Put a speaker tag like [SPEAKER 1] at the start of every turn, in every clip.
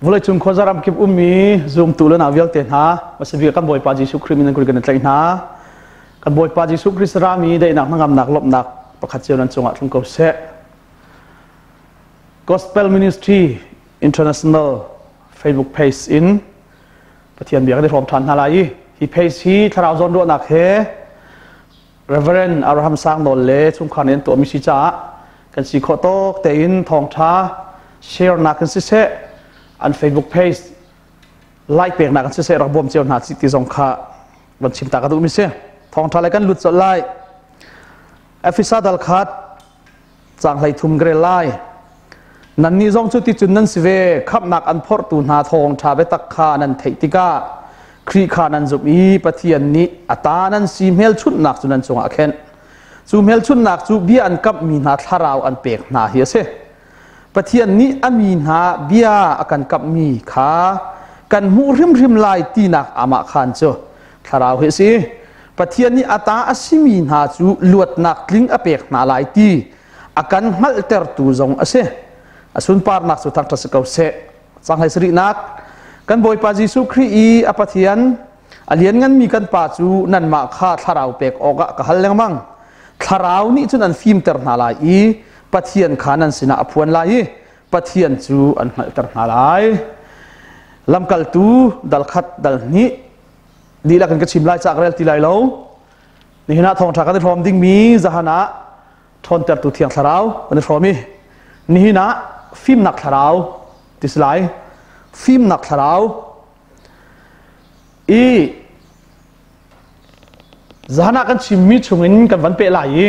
[SPEAKER 1] Vawleicung khuaza ramkip ummi zumtu le nau vialte hna, hmasabik kan Bawipa Jesuh Khrih min in kan tlaih hna. Kan Bawipa Jesuh Khrih rami daihnak hnangamnak lawmhnak pakhat cio nan cungah tlung ko seh. Gospel Ministry International Facebook page in Pathian bia kan i hrawm ṭhan hna lai i hi page hi thlarau zawnruahnak he Reverend Abraham Sang Nawl le chungkhar nih an tuahmi si caah kan si khawh tawk tein thawngṭha share nak in siseh an Facebook page like peknak in siseh rak bawm cio hna ti zong kha van chim ta ka duhmi si. Thawngṭha le kan lut colh lai. Efesa dal khat caang 13 ka rel lai. Nannih zong cu ticun nan si ve, khamhnak an phorhtu hna thawngṭha biatak kha nan theih tikah Khrih kha nan zumh i Pathian nih a ta nan si hmelchunhnak cu nan cungah a khenh. Cu hmelchunhnak cu bia an kamhmi hna thlarau an pek hna hi a si. Pathian nih a mi hna bia a kan kamhmi kha kan hmuh hrimhrim lai tinak amah khan cu thlarau hi a si. Pathian nih a ta a simi hna cu luatnak tling a pek hna lai ti a kan hngalhtertu zong a si. A sunparnak cu thangṭhat si ko seh. Caang 17nak Kan Bawipa Jesuh Khrih i a Pathian a liannganmi kan Pa cu nanmah kha thlarau pek awkah ka hal lengmang. Thlarau nih cun an fimter hna lai i Pathian kha nan sinah a phuan lai i Pathian cu an hngalhter hna lai. Lamkaltu dal khat dal hnih dihlak in ka chim lai ca ka rel ti lai lo. Nihin ah thawngṭha kan i hrawm dingmi zahan ah ṭhawntertu Thiang Thlarau kan i hrawm i nihin ah fimnak thlarau ti si lai. Fimnak thlarau i zahan ah kan chimmi chungin kan van peh lai i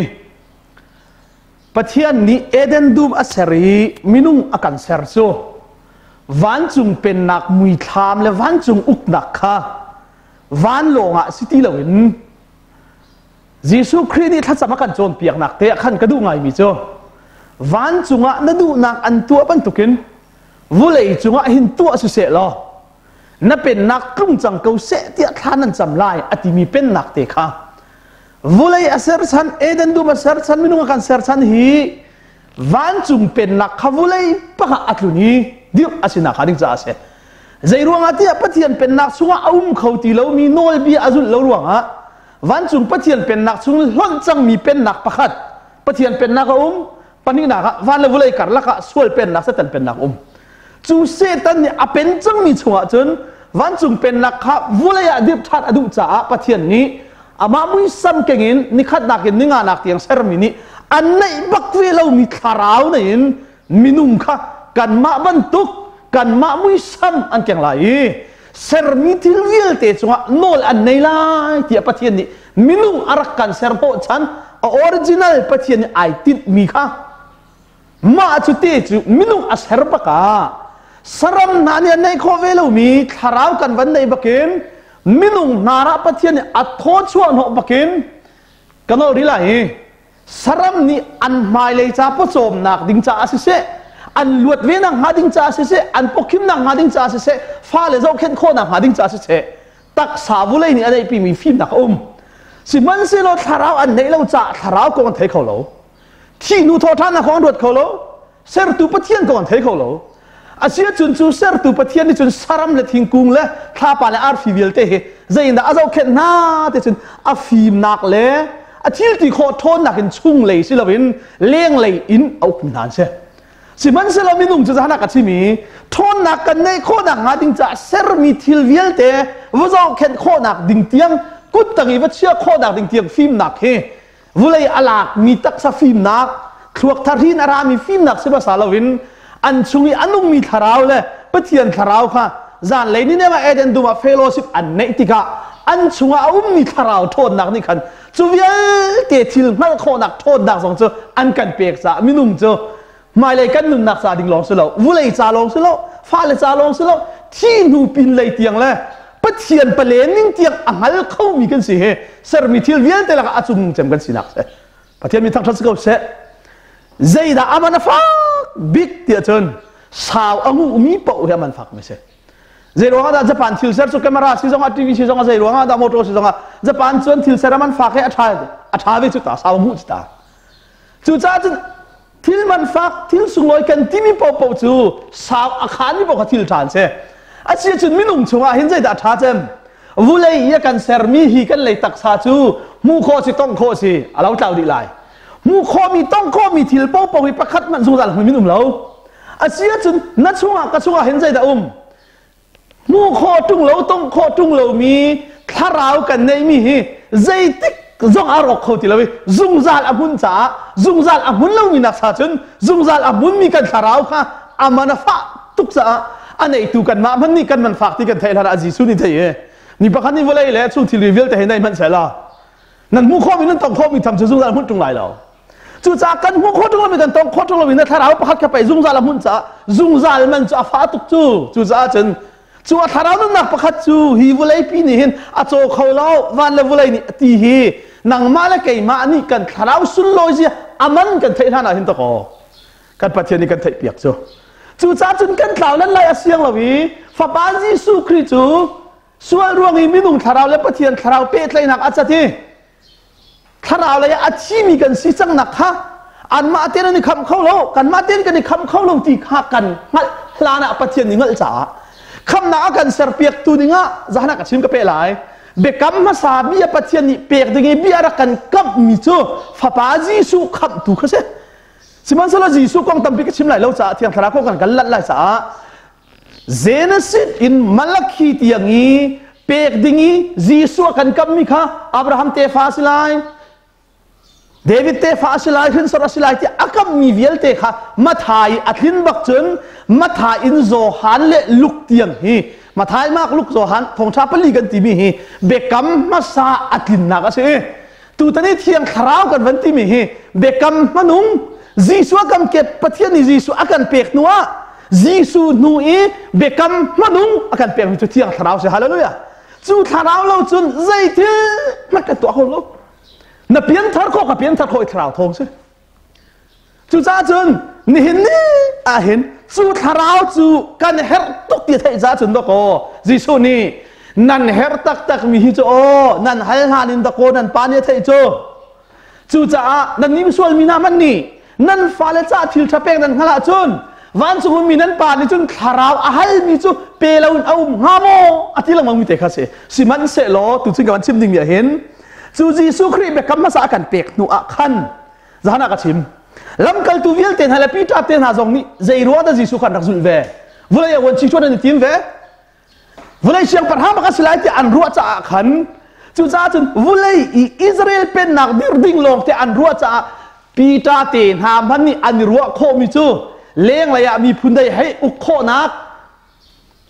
[SPEAKER 1] Pathian nih Eden dum a ser i minung a kan ser cu vancung pennak muithlam le vancung uknak kha vanlawng ah si ti loin Jesuh Khrih nih thlacam a kan cawnpiaknak te ah khan ka duh ngaimi cu vancung ah na duhnak an tuah bantukin vulei cungah hin tuah siseh law na pennak tlung cang ko seh tiah thla nan cam lai a timi pennak te kha vulei a serchan Eden dum a serchan minung a kan serchan hi vancung pennak kha vulei pakah a tlun i dirh a sinak hnga ding caah a si. Zei ruangah tiah Pathian pennak chungah a um kho ti lomi nawlbia a zulh lo ruangah vancung Pathian pennak chung hlonh cangmi pennak pakhat Pathian pennak a um pahnihnak ah van le vulei karlak ah sual pennak Satan pennak um cu Satan nih a pen cangmi chungah cun vancung pennak kha vulei ah dirh ṭhan a duh caah Pathian nih amah muisam kengin nikhatnak in ninganak tiang sermi nih an neih bak ve lomi thlarau nei in minung kha kanmah bantuk kanmah muisam an keng lai i sermi thil vialte cungah nawl an nei lai tiah Pathian nih minung a rak kan ser hnawhchan a original Pathian nih ai tinhmi kha mah cu te cu minung a ser bakah saram hna nih an neih khawh ve lomi thlarau kan van nei bakin minung hna ah Pathian nih a thaw chuah hnawh bakin ka nawl rih lai hi saram nih an hmailei ca pawcawmnak ding caah siseh an luat ve nak hnga ding caah siseh an pawkhimnak hnga ding caah siseh fale zohkhenh khawhnak hnga ding caah siseh taksa vulei nih a neihpimi fimnak a um sihmanhsehlaw thlarau an neih lo caah thlarau kong an thei kho lo thihnu thawhṭhannak kong an ruat kho lo sertu Pathian kong an thei kho lo Asiahcun cu sertu Pathian nih cun saram le thingkung le thlapa le arfi vialte hi zeiindah a zohkhenh hna ti cun a fimnak le a thil ti khawh ṭhawnnak in chunglei si loin lenglei in a ukmi hna an si. Sihmanhsehlaw minung cu zahan ah ka chim i ṭhawnnak kan neih khawhnak hnga ding caah sermi thil vialte va zohkhenh khawhnak ding tiang kuttang i va chiah khawhnak ding tiang fimnak hi vulei a lakmi taksa fimnak thluak tharhin a rami fimnak si hmasa loin an chung i a nungmi thlarau le Pathian thlarau kha zanlei ni nem ah Eden dum ah fellowship an neih tikah an chungah a ummi thlarau ṭhawnnak nih khan cu vialte thil hngalh khawhnak ṭhawnnak zong cu an kan pek caah minung cu hmailei kan nunnak ca ding lawng si lo vulei ca lawng si lo fale ca lawng si lo thi hnu pin lei tiang le Pathian palen ning tiang a hngal khomi kan si hi sermi thil vialte lakah a cung cem kan sinak si Pathian mi thangṭhat si ko seh zeidah aman a fak bik tiah cun sau a nguhmi paoh hi aman fak mi si zei ruangah dah Japan thil ser cu camera si zongah TV si zongah zei ruangah dah motor si zongah Japan cun thil ser aman fak he a ṭha a ṭha ve cu ta sau a nguh cu ta cucaah cun. Thil man fak, thil sunglawi kan timi paohpaoh cu sau a khanmi paoh kha thil ṭha an si. A si ahcun minung chungah hin zeidah ṭha cem? Vulei i a kan sermi hi kan lei taksa cu hmuh khawh si, tongh khawh si, a lo tlau dih lai. Hmuh khawhmi, tongh khawhmi thil paohpaoh hi pakhat hmanh zungzal hmun min um lo. A si ahcun na chungah ka chungah hin zeidah um? Hmuh khawh ṭung lo, tongh khawh ṭung lomi thlarau kan neihmi hi zeitik zong a rawk kho ti lo i zungzal a hmun caah zungzal a hmun lomi nak sa cun zungzal a hmunmi kan thlarau kha a man a fah tuk caah a neitu kanmah hmanh nih kan man fak ti kan theih hlan ah Jesuh nih thei i mi pakhat nih vawlei le chung thilri vialte he nei hmanh sehla nan hmuh khawhmi nan tong khawhmi tham cu zungzal hmun ṭung lai lo. Cucaah kan hmuh khawh ṭung lomi kan tong khawh ṭung lomi na thlarau pakhat kha pei zungzal a hmunh caah zungzal man cu a fa tuk cu. Cucaah cun cu a thlarau nunnak pakhat cu hi vawleipi nih hin a caw kho lo van le vawlei nih ti hi nangmah le keimah nih kan thlarau sunlawi zia a man kan theih hlan ah hin takaw kan Pathian nih kan theih piak cu. Cucaah cun kan tlau lan lai a siang lo i Fapa Jesuh Khrih cu sual ruang i minung thlarau le Pathian thlarau pehtlaihnak a cat i thlarau lei ah a thimi kan si cangnak kha anmah tein an i khamh kho lo kanmah tein kan i khamh kho lo ti kha kan hngalh hlan ah Pathian nih hngalh caah khamnak a kan serpiaktu dingah zahan ah ka chim ka pe lai. Biakam hmasa bia Pathian nih pek ding i bia rak kan kamhmi cu Fapa Jesuh khamhtu kha si. Sihmanhsehlaw Jesuh kong tampi ka chim lai lo caah Thiang Thlarau kong kan kan lanh lai caah Genesis in Malakhi tiang i pek ding i Jesuh a kan kammi kha Abraham tefa a si lai, David tefa a si lai, hrinsor a si lai tiah a kammi vialte kha Mathai a tlin bak cun Mathai in Johan le Luke tiang hi Mathai, Mark, Luke, Johan thawngṭha pali kan timi hi biakam hmasa a tlinnak a si. Tutan i Thiang Thlarau kan van timi hi biakam hmanung Jesuh a kan ke Pathian nih Jesuh a kan pek hnu ah Jesuh hnu i biakam hmanung a kan pekmi cu Thiang Thlarau si. Hallelujah. Cu thlarau lo cun zeithil hmanh kan tuah kho lo. Na pianthar khawh ka pianthar khawh i thlarau thawng si. Cucaah cun nihin ni ah hin cu thlarau cu kan herh tuk ti theih caah cun dawkaw Jesuh nih nan herh taktak mi hi cu aw nan hal hlan in dawkaw nan pa nih a theih cu. Cucaah nan nih sual mi hna hmanh nih nan fale caah thil ṭha pek nan hngalh ahcun vancung ummi nan pa nih cun thlarau a halmi cu pe loin a um hnga maw a ti lengmang mi te kha si. Sihmanhsehlaw tuchun ka van chim dingmi ah hin cu Jesuh Khrih biakam hmasa a kan pek hnu ah khan Zahan ah ka chim. Lamkaltu vialte hna le Peter te hna zong nih zei ruah dah Jesuh kha an rak zulh ve? Vulei ah vuanci ṭuan an i tim ve. Vulei siangpahrang bak a si lai tiah an ruah caah khan cucaah cun vulei i Israel pennak dir ding lawng te an ruah caah Peter te hna hmanh nih an i ruah khawhmi cu lenglei ah miphun dei hei uk khawhnak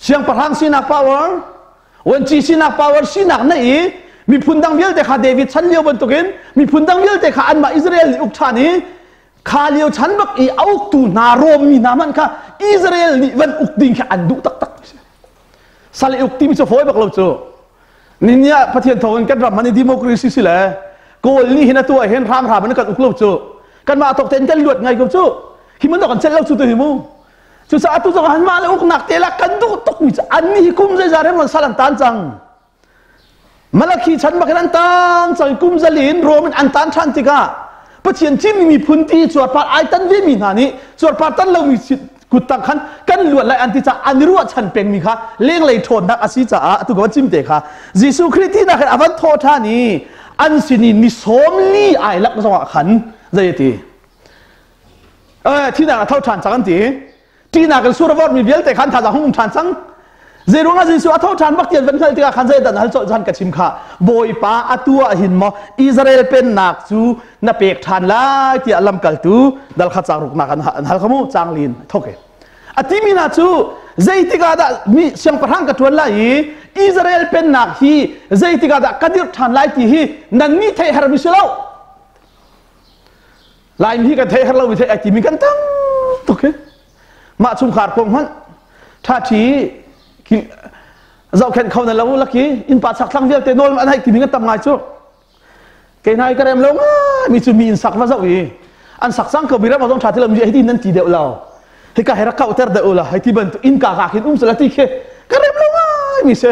[SPEAKER 1] siangpahrang sinak power vuanci sinak power sinak neih i miphun dang vialte kha David chan lio bantukin miphun dang vialte kha anmah Israel nih uk ṭhan i kha lio chan bak i a uktu hna Rom mi hna hmanh kha Israel nih van uk ding kha an duh taktak sal i uk timi cu fawi bak lo cu ninia Pathian thawngin kan ram han i democracy si le Kawl nih hin atu ah hin hramhram in kan uk lo cu kanmah tawk tein kan luat ngai ko cu hi mun kan celh lo cu tu hi mu Cucaah tu zong anmah le uknak te la kan duh tukmi cu annih hi kum zeizat rem sal an tan cang. Malakhi chan bak in an tang cang kum zali in Rom in an tan ṭhan tikah Pathian thimmi miphun ti cuarpar ai tan vemi hna nih cuarpar tan lomi kut tang khan kan luat lai an ti caah an i ruahchan pengmi kha lenglei ṭhawnnak a si caah atu ka van chim te kha Jesuh Khrih tinak hin a van thawh ṭhan i an sin i ni 40 ai lak zongah khan zei a ti Thihnak a tho ṭhan cang an ti. Ṭihnak in sur a vorhmi vialte khan thazaang hung um ṭhan cang. Zeiruangah Jesuh a tho ṭhan bak ti an van hngalh tikah khan zeidah na hal colh chan ka chim kha. Bawipa atu ah hin maw Israel pennak cu na pek ṭhan lai tiah lamkaltu dal kha caang ruknak an hal kha mu caang lin thok e. A timi hna cu zeitik ah dah mi siangpahrang ka ṭuan lai i Israel pennak hi zeitik ah dah ka dirh ṭhan lai ti hi nannih theih hermi si lo. Laimi hi kan theih har lomi theih ai timi kan tam tuk hi. Mah chungkhar kong hmanh ṭhaṭhi zohkhenh kho na lo laki innpa chakthlang vialte nawl an haih timi kan tam ngai cu. Kei hna hi ka rem lo ngai mi cu mi inn sak va zoh i an sak cang ko mi ram zong ṭha ti lo mi hiti nan ti deuh lo. Hika he rak kauhter deuh la hei ti bantuk inn ka ka khin um sala ti khi ka rem lo ngai mi si.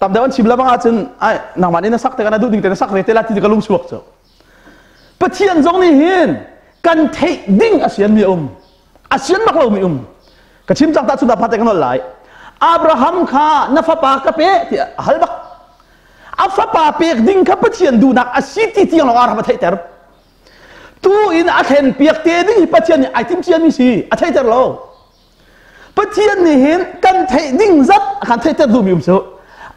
[SPEAKER 1] Tam deuh an chim la bang ahcun ai nangmah nih na sak te kana duh ding te na sak ve te la ti ka lung chuak cu. Pathian zong nih hin Kan theih ding a sian mi um. A sian bak lo mi um. Ka chim cang ta chun pa te kan lai. Abraham kha na fapa ka pe ti a hal bak. A fapa pek ding kha Pathian duhnak a si ti tiang lawng Abraham a theihter. Tu in a thlen piak te ding hi Pathian nih ai tim ciami si a theihter lo. Pathian nih hin kan theih ding zat a kan theihter duhmi um cu.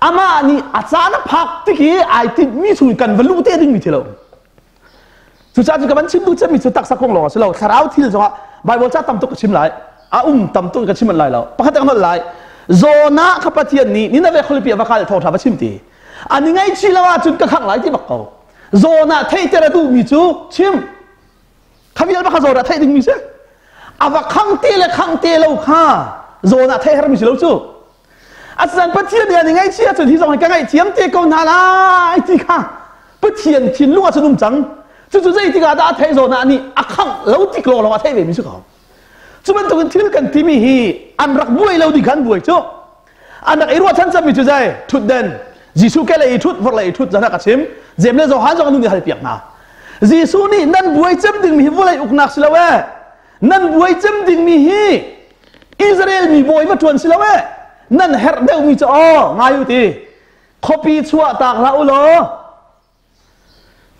[SPEAKER 1] Amah nih a caan a phak tik i ai tinhmi chung kan va luh te dingmi thil a um. Cucaah cu ka van chim duh cemmi cu taksa kong lawng a si lo. Thlarau thil zongah Bible ca tam tuk ka chim lai. A um tam tuk ka chim manh lai lo. Pakhat ka nolh lai. Jonah kha Pathian nih Nineveh khualipi ah va kal thawngṭha va chim ti. An i ngaihchih lo ahcun ka khangh lai ti bak ko. Jonah theihter a duhmi cu chim. Kha vial bak kha Jonah theih dingmi si. A va khang te le khang te lo kha Jonah theih hermi si lo cu. Asinain Pathian nih an i ngaihchih ahcun hi zong hi ka ngaihthiam te ko hna lai ti kha Pathian thinlung ah cun um cang. Cucu zeitik ah dah a theih zawn ah nih a khangh lo tik lawnglawng a theih ve mi si ko. Cu bantukin thil kan timi hi an rak buai lo ding kha an buai cu. An rak i ruahchan cemmi cu zei? Ṭhutden. Jesuh ke lei i ṭhut, vorh lei i ṭhut zan a chim. Jeim le Johan zong an nu nih halpiak hna. Jesuh nih nan buai cem dingmi hi vawlei uknak si lo ee. Nan buai cem dingmi hi Israel mi bawi va ṭuan si lo ee. Nan herh deuhmi cu aw ngai u ti. Khuapi chuah tak hlah u law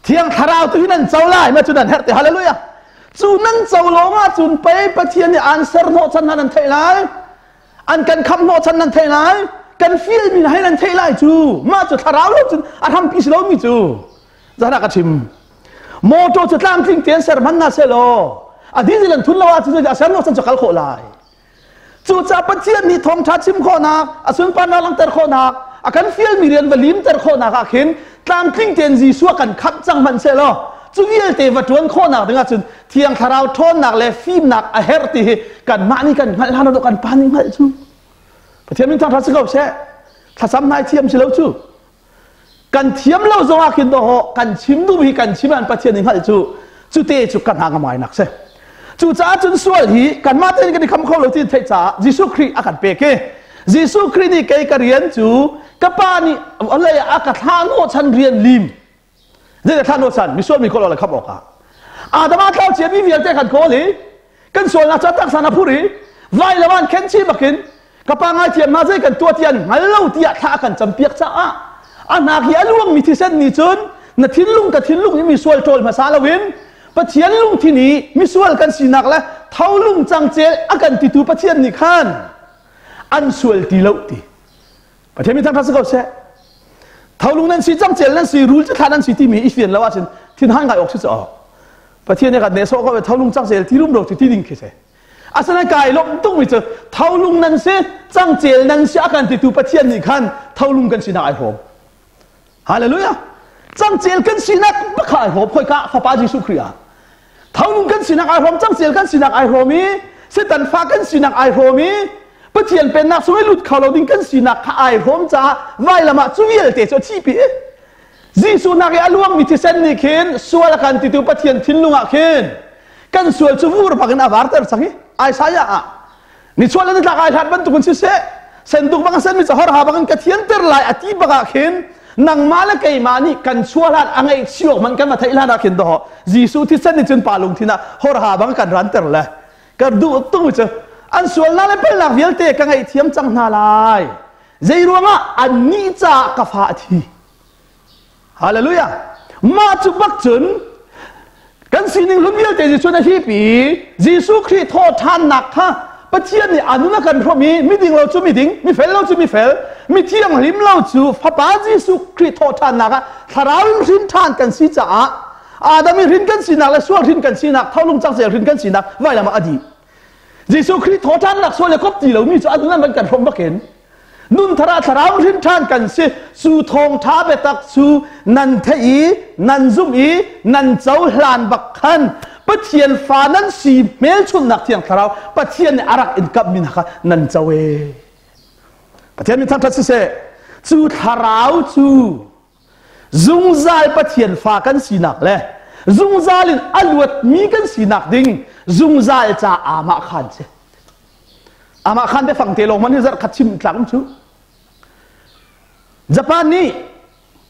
[SPEAKER 1] Thiang Thlarau tu hi nan co lai ma cu nan herh te hallelujah. Cu nan co lawng ah cun pei Pathian nih an ser hnawh chan hna nan theih lai. An kan khamh hnawh chan nan theih lai. Kan feel mi hai nan theih lai cu. Mah cu thlarau lo cun a hrampi si lomi cu. Zahna ka chim. Motor cu tlamtling tein ser hman na se law a diesel an thun lo ahcun a ser hnawh chan cu kal khawh lai. Cucaah Pathian nih thawngṭha chim khawhnak, a sunparnak langhter khawhnak, a kan fialmi rian va limter khawhnak ah khin tlamtling tein Jesuh a kan khamh cang hmanh sehlaw cu vialte va ṭuan khawhnak ding ahcun Thiang Thlarau ṭhawnnak le fimnak a herh ti hi kanmah nih kan hngalh hlan lo kan Pa nih hngalh cu. Pathian min thangṭhat si ko seh. Thlacam nai thiam si lo cu. Kan thiam lo zongah khin dawh kan chim duh hi kan chim an Pathian nih hngalh cu cute cu ka hna ngamai nak si. Cucaah cun sual hi kanmah tein kan i kham kho lo ti theih caah Jesuh Khrih a kan pek i Jesuh Khrih nih kei ka rian cu ka pa nih lei ah a ka thlah hnawhchan rian lim Zei thlah hnawhchan misual mi kawl le kham awkah Adam ah thlau cia mi vialte kan kawl i kan sualnak cu taksa na phur i vailam an khen chi bakin ka pa ngaithiam hna zei kan tuah ti an hngal lo tiah thla kan campiak caah a hnak i a luangmi thisen nih cun na thinlung ka thinlung i misual ṭawl hmasa loin Pathian lungthin i misual kan sinak le tholung cangcel a kan titu Pathian nih khan an sual ti lo ti Pathian mi thangṭhat si ko seh tholung nan si cangcel nan si rul cithla nan si timi i fian lo ahcun thinhang ngai awk si cu Pathian nih kan nehsawh ko tholung cangcel ti rum ro ti ti ding khi si Asinain kai lawmh tukmi cu tholung nan si, cangcel nan si a kan titu Pathian nih khan tholung kan sinak ai hrawm. Hallelujah! Cangcel kan sinak bak ai hrawm khoika Fapa Jesuh Khrih ah. Tholung kan sinak ai hrawm, cangcel kan sinak ai hrawm i Satan fa kan sinak ai hrawm i Pathian pennak chung i lut kho lo ding kan sinak kha ai hrawm caah vailam ah cu vialte cu a thihpi. Jesuh nak i a luangmi thisen nih khin sual a kan titu Pathian thinlung ah khin kan sual cu vur bak in a varter cang i Isaiah ah nichuah le nitlak ai hlat bantukin siseh senduk bang a senmi cahor ha bangin ka thianter lai a ti bak ah khin nangmah le keimah nih kan chuah hlan a ngaihchih awk hmanh kan va theih hlan ah khin dawh Jesuh thisen nih cun pa lungthin ah hor ha bang kan ranter le ka duh tung cu an sualnak le palhnak vialte ka ngaihthiam cang hna lai zei ruangah annih caah ka fa a thi Hallelujah. Mah cu bak cun kan sining hlun vialte Jesuh na hip i Jesuh Khrih thawhṭhannak kha Pathian nih a nun a kan hrawmh i miding lo cu miding, mifel lo cu mifel, mi thianghlim lo cu Fapa Jesuh Khrih thawhṭhannak ah thlarau in hrin ṭhan kan si caah Adam i hrin kan sinak le sual hrin kan sinak, tholung cangcel hrin kan sinak vailam ah a dih. Jesuh Khrih thawhṭhannak sual le kop ti lomi cu a nun an van kan hrawmh bakin Nunthar ah thlarau hrin ṭhan kan si. Cu thawngṭha biatak cu nan theih i nan zumh i nan cohlan bak khan Pathian fa nan si hmelchunhnak thiang thlarau Pathian nih a rak in kamhmi hna kha nan co e. Pathian min thangṭhat siseh. Cu thlarau cu zungzal Pathian fa kan sinak le zungzal in a luatmi kan sinak ding zungzal ca aamah khan si. Amah khan biafang te lawng man hi zarh khat chim tlak um cu. Japan nih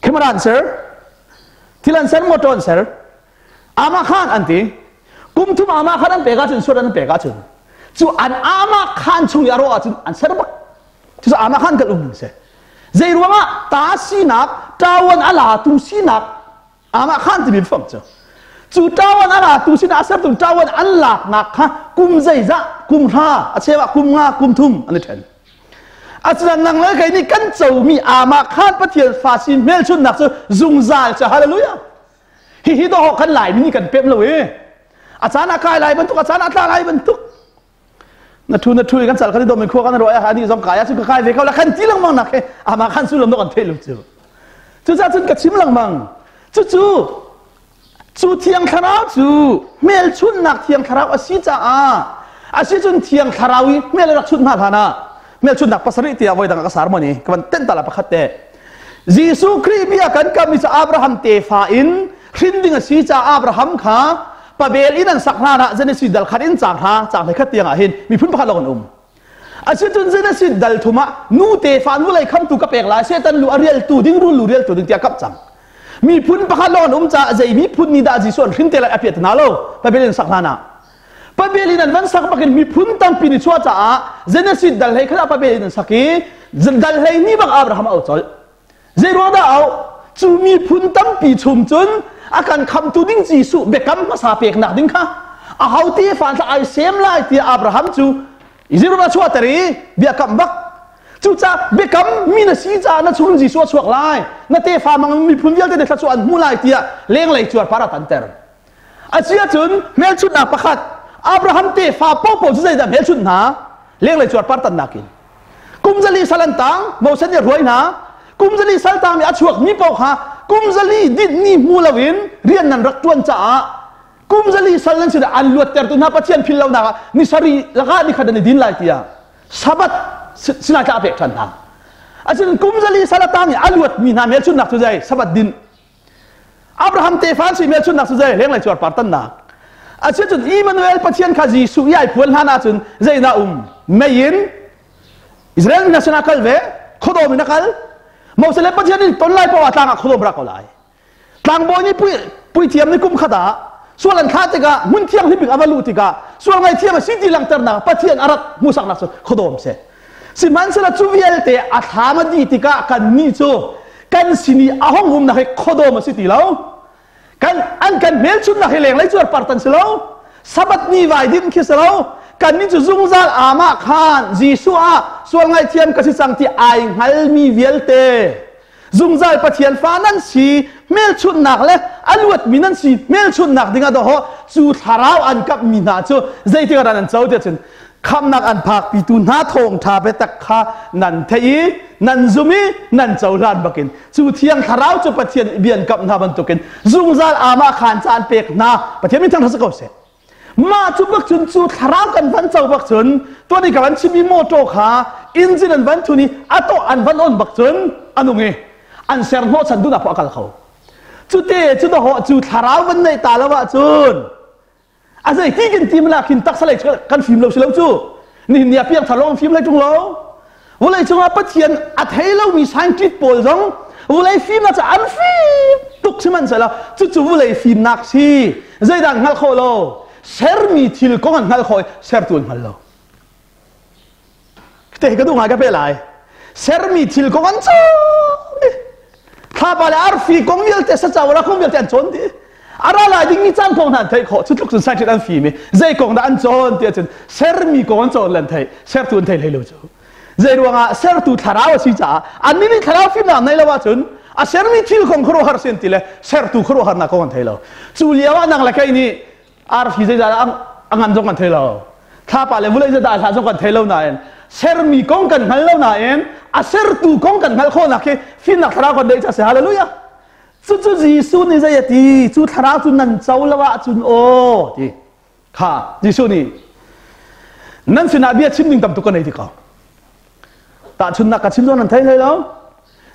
[SPEAKER 1] camera an ser, thil an ser, motor an ser. Amah khan an ti. Kum thum ama khan an pek ahcun suat an pek ahcun cu an ama khan chung i a rawh ahcun an ser bak. Cucu ama khan kan um ning si. Zei ruangah ta sinak, ṭawan a latu sinak ama khan timi fam cu. Cu ṭawan a latu sinak a sertu ṭawan an laknak kha kum zeizah, kum hra, a cheu ah kum nga, kum thum an i ṭhen. Asinain nang le kei nih kan comi ama khan Pathian fa sin hmelchunhnak cu zungzal cu hallelujah. Hihi dawh kan Laimi nih kan pem lo i a caan ah kai lai bantuk a caan ah tla lai bantuk na thu na thu kan cal kan i dom in khua kan ruah ah ani zong kai ah cu ka kai ve ko la kan ti lengmang nak he ama khan sullam kan theih lo cu cucaah cun ka chim lengmang cucu cu thiang thlarau cu hmelchunhnak thiang thlarau a si caah a si cun thiang thlarau i hmel rak chunh hna hlan ah hmelchunhnak pasarih tiah voi dang ka sar moni ka van tenh ta la pakhat te Jesuh Khrih bia kan kam i cu Abraham tefa in hrin ding a si caah Abraham kha Babel in an sak hlan ah Genesis dal khat in caang hra caang hlei khat tiang ah hin miphun pakhat lawng an um. Asicun Genesis dal thum ah nu tefa nu lei khamtu ka pek lai Satan lu a rialtu ding rul lu rialtu ding tiah kap cang. Miphun pakhat lawng an um caah zei miphun nih dah Jesuh an hrin te lai a piat hna lo Babel in sak hlan ah. Babel in an van sak bakin miphun tampi nih chuah caah Genesis dal hlei khat ah Babel in an sak i dal hlei ni bak Abraham a au colh. Zei ruang dah au? Cu miphun tampi chung cun a kan khamtu ding Jesuh biakam hmasa peknak ding kha a ho ti fan ai sem lai tiah Abraham cu Israel a chuahter i biakam bak cucaah biakam mi na si caah na chung Jesuh a chuak lai na tefa mang miphun vialte nih thluachuah an hmu lai tiah lenglei cuarpar a tanter A si ahcun hmelchunhnak pakhat Abraham tefa paohpaoh cu zeidah hmelchunh hna? Lenglei cuarpar tannak in. Kum zali sal an tang, Moses nih a hruai hna. Kum zali sal tang i a chuakmi paoh kha kum zali dinh ni hmu loin rian nan rak ṭuan caah kum zali sal nan sinah an luattertu hna Pathian phil lonak ah ni sarih lakah ni khat an i din lai tiah Sabbath sinai tla a pek ṭhan hna. Asinain kum zali sal a tang i a luatmi hna hmelchunhnak cu zei? Sabbath din. Abraham tefa an si hmelchunhnak cu zei lenglei cuarpar tannak asicun Emmanuel Pathian kha Jesuh i ai phuan hlan ahcun zeidah um mei in Israel mi hna sinah kal ve khuadawm in a kal Moses le Pathian in ton lai poah tlang ah khuadawm rak ko lai tlangbawi nih puithiam nih kum khat ah sual an thlah tikah hmun thianghlim bik a va luh tikah sual ngaithiam a si ti langhternak Pathian a rak hmuhsaknak cu khuadawm si Sihmanhsehlaw cu vialte a thlam a dih tikah kannih cu kan sin i a hung umnak hi khuadawm a si ti lo. Kan an kan hmelchunhnak hi lenglei cuarpar tan si lo. Sabbath ni vai din khi si lo. Kannih cu zungzal amah khan Jesuh ah sual ngaihthiam ka si cang ti ai hngalmi vialte zungzal Pathian fa nan si hmelchunhnak le a luatmi nan si hmelchunhnak dingah dawh cu thlarau an kapmi hna cu zeitik ah nan co tiah cun khamnak an phakpitu hna thawngṭha biatak kha nan theih i nan zum i nan cohlan bakin cu thiang thlarau cu Pathian bian kamh hna bantukin zungzal amah khan caan pek hna Pathian min thangṭhat si ko seh Mah cu bak cun cu thlarau kan van co bak cun tuan i ka van chimmi motor kha engine an van thun i a tawh an van on bak cun a nung i an ser hnawh chan duhnak poah a kal kho. Cute cu dawhawh cu thlarau van neih ta lo ahcun a zei ti kin tim la khin taksa lei kan fim lo si lo cu nihin ni ah piangthar lawng fim hlei ṭung lo Vawlei cungah Pathian a thei lomi scientist pawl zong vawlei fimnak cu an fim tuk sihmanhsehlaw cucu vawlei fimnak si zeidah an hngalh khawh lo sermi thil kong an hngalh khawh i sertu an hngal lo te ka duh ngai ka pe lai sermi thil kong an cawn thlapa le arfi kong vialte sacaw ra kong vialte an cawn dih a ra lai dingmi caan kong hna an theih khawh cu tluk cun scientist an fim i zei kong dah an cawn tiah cun sermi kong an cawn le an theih sertu an thei hlei lo cu zei ruangah sertu thlarau a si caah annih nih thlarau fimnak nei lo ahcun a sermi thil kong khuaruahhar sin ti le sertu khuaruahharnak kong an thei lo cu lio ah nang le kei nih arfi zeizah a ngan zong kan thei lo thlapa le vulei zeidah hla zong kan thei lo nain sermi kong kan hngal lo nain a sertu kong kan hngalh khawhnak hi fimnak thlarau kan neih ca si hallelujah Cucu Jesuh nih zei a ti? Cu thlarau cu nan co lo ahcun aw ti. Kha Jesuh nih nan sinah bia chim ding tam tuk ka nei ti ko. Tahchunhnak ka chim zong nan thei hlei lo.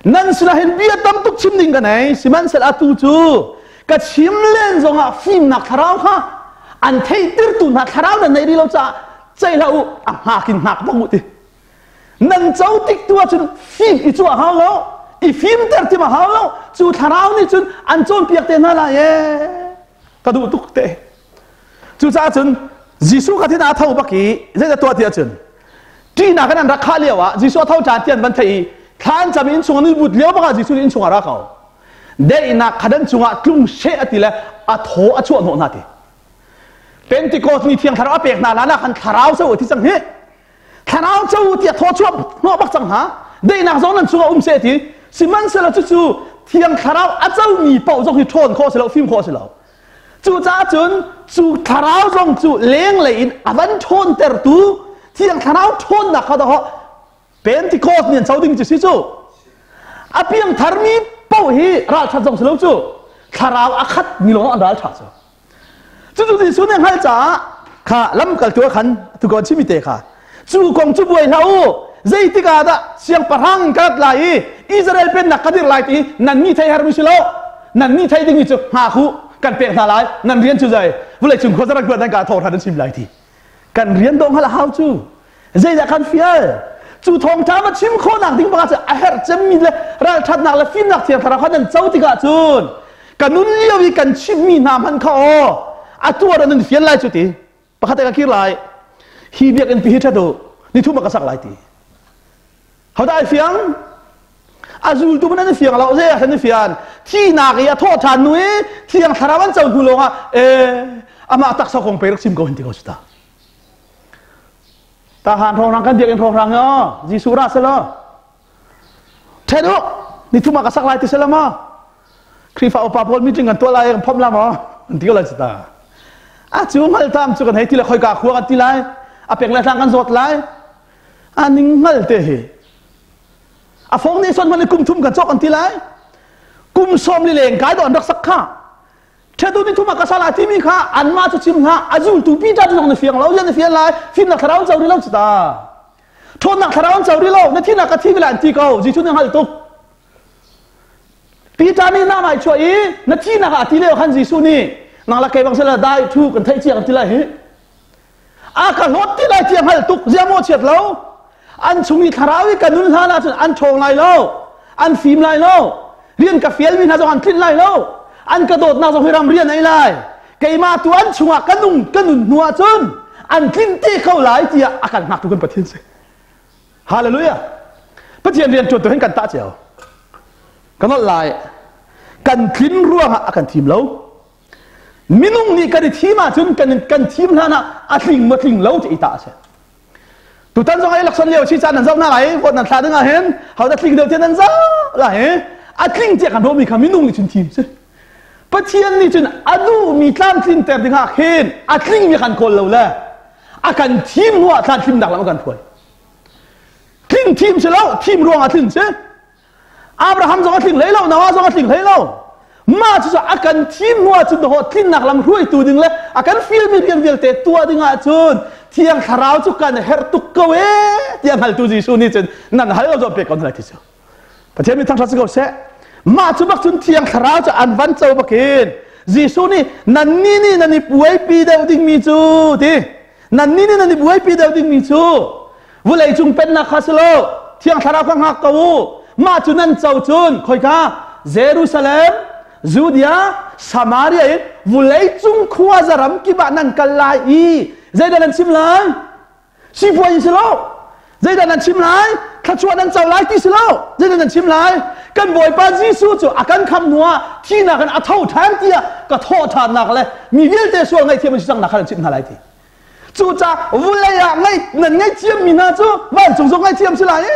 [SPEAKER 1] Nan sinah hin bia tam tuk chim ding ka nei. Sihmanhsehlaw atu cu ka chim len zongah fimnak thlarau kha an theihtertu hna thlarau nan nei rih lo caah ceih hlah u a hngak in hngak bak u ti. Nan co tik tu ahcun fim i cu a hau lo i fimter tim a hau lo cu thlarau nih cun an cawnpiak te hna lai ee ka duh tuk te. Cucaah cun Jesuh kha thin a tho bak i zeidah tuah ti ahcun ṭihnak in an rak khah lio ah Jesuh a tho ṭhan ti an van theih i thla an cam i innchung an i but lio bak ah Jesuh nih innchung ah ra ko. Daihnak kha nan cungah tlung she a ti le a thaw a chuah hnawh hna ti. Pentecost ni thiang thlarau a pek hna hlan ah khan thlarau cu a thi cang hi. Thlarau cu tiah thaw chuah hnawh bak cang hna. Daihnak zong nan chungah um seh ti. Sihmanhsehlaw cucu thiang thlarau a comi paoh zong hi ṭhawn khawh a si lo, fim khawh a si lo. Cucaah cun cu thlarau zong cu lenglei in a van ṭhawntertu thiang thlarau ṭhawnnak kha dawh Pentecost nih an co ding cu si cu. A piang tharmi paoh hi ralṭhat zong si lo cu. Thlarau a khat mi lawng an ralṭha cu. Cucu Jesuh nih a hngalh caah kha lamkaltu ah khan tu ko chimi te kha cu kong cu buai hlah u zeitik ah dah siangpahrang ka rat lai i Israel pennak ka dirh lai ti nan nih thei hermi si lo nan nih thei dingmi cu hngak u kan pek hna lai nan rian cu zei vulei cung khua zarak nan ka thawh nan chim lai ti kan rian dong hal hau cu zeidah kan fial cu thawngṭha va chim khawhnak ding baka cu a herh cemmi le ralṭhatnak le fimnak thiang thlarau kha nan co tikah cun ka nun lio i kan chimmi hna hmanh kha aw a tuar nan fial lai cu ti pakhat ka kir lai hi biakinn pi hi ṭhat u nithum ah ka sak lai ti hodah ai fiang a zultu man an fiang lo zei ah an fian thihnak i a thawh ṭhan nu i thiang thlarau an co hnu lawngah e amah taksa kong pe rak chim ko hin ti ko su ta Tahan hrawnghrang kan biakinn hrawnghrang hi aw Jesuh ra selaw ṭhen u nithum ah ka sak lai ti selaw maw Khrihfa upa pawl meeting kan tuah lai kan phomh la maw an ti ko lai ta a cu hngal tam cu kan hei ti le khoika khua kan ti lai a pek le tlang kan zawt lai a ning hngal te hi a fong nih son hman kum thum kan cawk kan ti lai kum sawm li leng kai do an rak sak kha Ṭhetu ni thum ah ka sal ah timi kha anmah cu chim hlah a zultu Peter zong na fiang lo na fian lai fimnak thlarau an co rih lo cu ta ṭhawnnak thlarau an co rih lo na thinak ka thi lai an ti ko Jesuh nih hngalh tuk Peter nih na mai chuah i na thinak ah ti lio khan Jesuh nih nang la kei bang sela dai thu kan theih cia kan ti lai hi a ka hlawt ti lai ti a hngalh tuk zia maw chiat lo an chung i thlarau i ka nun hlan ahcun an ṭhawng lai lo an fim lai lo rian ka fialmi hna zong an tlinh lai lo an ka dawtnak zong hi ram rian ei lai keimah tu an chungah ka nung ka nun hnu ahcun an tlinh te ko lai tiah a kan hngaktu kan Pathian si hallelujah Pathian rian ṭuan tu hin kan tah cio kan nolh lai kan tlin ruangah a kan thim lo Minung nih kan i thim ahcun kan kan thim hlan ah a tling maw tling lo ti i tah a si. Tutan zong election lio chi caan nan zoh na lai vote nan thla ding ah hin ho dah tling deuh ti nan zoh la hi a tling tiah kan ruahmi kha minung nih cun thim si. Pathian nih cun a duhmi tlamtlinter ding ah khin a tlingmi kan kawl lo le a kan thim hnu ah tlamtlinnak lam a kan hruai. Tling thim si lo, thim ruang ah tling si. Abraham zong a tling hlei lo, Noah zong a tling hlei lo. Mah cu a kan thim hnu ahcun dawh tlinnak lam hruaitu ding le a kan fialmi rian vialte tuah ding ahcun Thiang Thlarau cu kan herh tuk ko ee tiah hngaltu Jesuh nih cun nan hal lo zawt pek ko hna ti cu. Pathian mi thangṭhat si ko seh. Mah cu bak cun Thiang Thlarau cu an van co bakin Jesuh nih nan nih nih nan i puaipi deuh dingmi cu ti Nannih nih nan i buaipi deuh dingmi cu vawleicung pennak kha si lo Thiang Thlarau kha hngak ko u. Mah cu nan co cun khoika Jerusalem, Judea, Samaria in vawleicung khua zaram kip ah nan kal lai i zeidah nan chim lai? Sipuai si lo. Zeidah nan chim lai? Thluachuah nan co lai ti si lo. Zeidah nan chim lai? Kan Bawipa Jesuh cu a kan khamh hnuah thihnak in a tho ṭhan tiah ka thawh ṭhannak le mi vialte sual ngaihthiam an si cangnak kha nan chimh hna lai ti. Cucaah vulei ah ngaih nan ngaihthiammi hna cu vancung zong ngaihthiam si lai i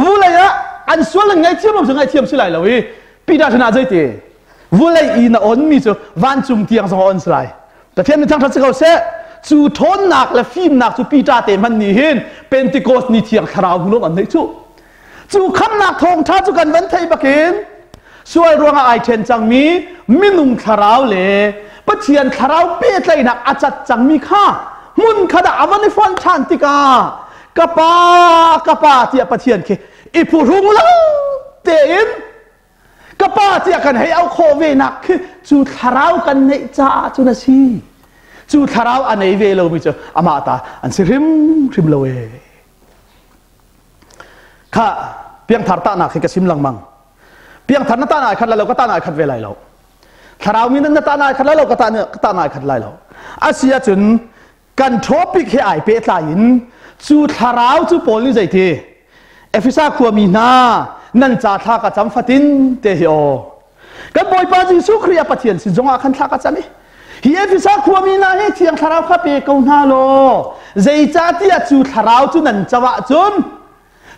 [SPEAKER 1] vulei ah an sual nan ngaihthiam lo cu ngaihthiam si lai lo i Peter sinah zeiti vulei i na onmi cu vancung tiang zong a on si lai. Pathian nih thangṭhat si ko seh. Cu ṭhawnnak le fimnak cu Peter te hmanh nih hin Pentecost ni thiang thlarau hnu an neih cu. Cu khamnak thawngṭha cu kan van theih bakin sual ruangah ai ṭhen cangmi minung thlarau le Pathian thlarau pehtlaihnak a cat cangmi kha hmun khat ah a van i fonh ṭhan tikah ka pa ka pa tiah Pathian khi i phuhrung lo tein Ka pa tiah kan hei auh khawh ve nak khi cu thlarau kan neih caah cun a si. Cu thlarau a nei ve lomi cu amah ta an si hrimhrim lo ee. Kha piangthar tahnak hi ka sim lengmang. Piangthar na tahnak ai khat lai lo ka tahnak ai khat ve lai lo. Thlarau mi nan na ta nai khat lai lo ka ta ka ta nai khat lai lo. Asi ahcun kan topic he ai pehtlai in cu thlarau cu Paul nih zeiti Efesa khuami hna nan ca thla ka cam fatin te hi aw kan Bawipa Jesuh Khrih a Pathian sin zongah khan thla ka cam i hi Efesa khuami hna hi thiang thlarau kha pe ko hna law zeicahtiah cu thlarau cu nan co ahcun